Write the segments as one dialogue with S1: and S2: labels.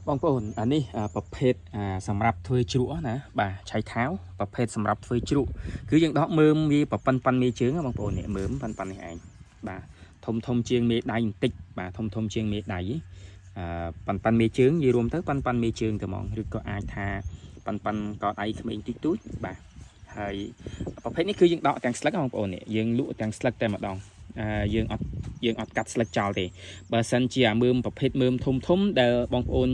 S1: បងប្អូនអានេះប្រភេទសម្រាប់ធ្វើជ្រក់ណាបាទឆៃថាវប្រភេទសម្រាប់ធ្វើជ្រក់គឺយើងដកមើមវាប្រប៉ិនប៉ិនមេជើងបងប្អូននេះមើមប៉ិនប៉ិននេះឯងបាទធំធំជាងមេដៃបន្តិចបាទធំធំជាងមេដៃអឺប៉ិនប៉ិនមេជើងនិយាយរួមទៅប៉ិនប៉ិនមេជើងតែហ្មងឬក៏អាចថាប៉ិនប៉ិនកដៃក្មេងតិចតួចបាទហើយប្រភេទនេះគឺយើងដកទាំងស្លឹកបងប្អូននេះយើងលក់ទាំងស្លឹកតែម្ដងយើងអត់កាត់ស្លឹកចោលទេបើសិនជាអាមើមប្រភេទមើមធំធំដែលបងប្អូន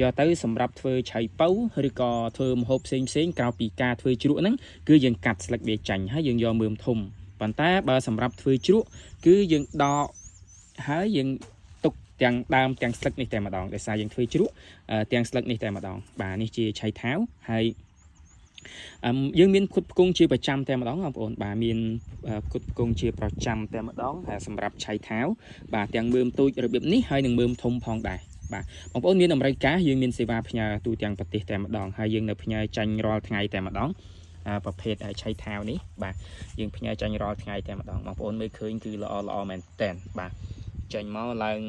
S1: យកទៅសម្រាប់ធ្វើឆៃប៉ូវឬក៏ធ្វើម្ហូបផ្សេងផ្សេងក្រៅពីការធ្វើជ្រក់ហ្នឹងគឺយើងកាត់ស្លឹកវាចាញ់ហើយយើងយកមើមធំប៉ុន្តែបើសម្រាប់ធ្វើជ្រក់គឺយើងដកហើយយើងទុកទាំងដើមទាំងស្លឹកនេះតែម្ដងដោយសារយើងធ្វើជ្រក់ទាំងស្លឹកនេះតែម្ដងបាទនេះជាឆៃថាវហើយអឹមយើងមានផ្គត់ផ្គង់ជាប្រចាំតែម្ដងបងប្អូនបាទមានផ្គត់ផ្គង់ជាប្រចាំតែម្ដងហើយសម្រាប់ឆៃថាវបាទទាំងមើមទូចរបៀបនេះហើយនិងមើមធំផងដែរបាទបងប្អូនមានតម្រូវការយើងមានសេវាផ្ញើទូទាំងប្រទេសតែម្ដងហើយយើងនៅផ្ញើចាញ់រាល់ថ្ងៃតែម្ដងប្រភេទឆៃថាវនេះបាទយើងផ្ញើចាញ់រាល់ថ្ងៃតែម្ដងបងប្អូនមើលឃើញគឺល្អល្អមែនតែនបាទចេញមកឡើង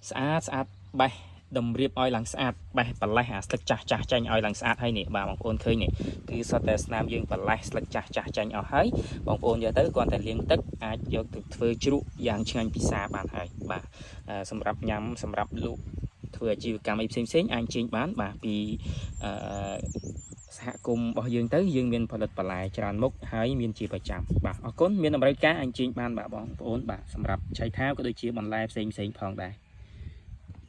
S1: ស្អាតស្អាតបេះតម្រៀបឲ្យឡើងស្អាតបេះបន្លេះអាស្លឹកចាស់ចាស់ចាញ់ឲ្យឡើងស្អាតហើយនេះបាទបងប្អូនឃើញនេះគឺសុទ្ធតែស្នាមយើងបន្លេះស្លឹកចាស់ចាស់ចាញ់អស់ហើយបងប្អូនយកទៅគ្រាន់តែលាងទឹកអាចយកទៅធ្វើជ្រក់យ៉ាងឆ្ងាញ់ពិសាបានហើយបាទសម្រាប់ញ៉ាំសម្រាប់លក់ធ្វើអាជីវកម្មអីផ្សេងផ្សេងអាចចេញបានបាទពីអឺសហគមន៍របស់យើងទៅយើងមានផលិតបន្លែច្រើនមុខហើយមានជាប្រចាំបាទអរគុណមានតម្រូវការអាចចេញបានបាទបងប្អូនបាទសម្រាប់ឆៃថាវក៏ដូចជាបន្លែផ្សេងផ្សេងផងដែរ។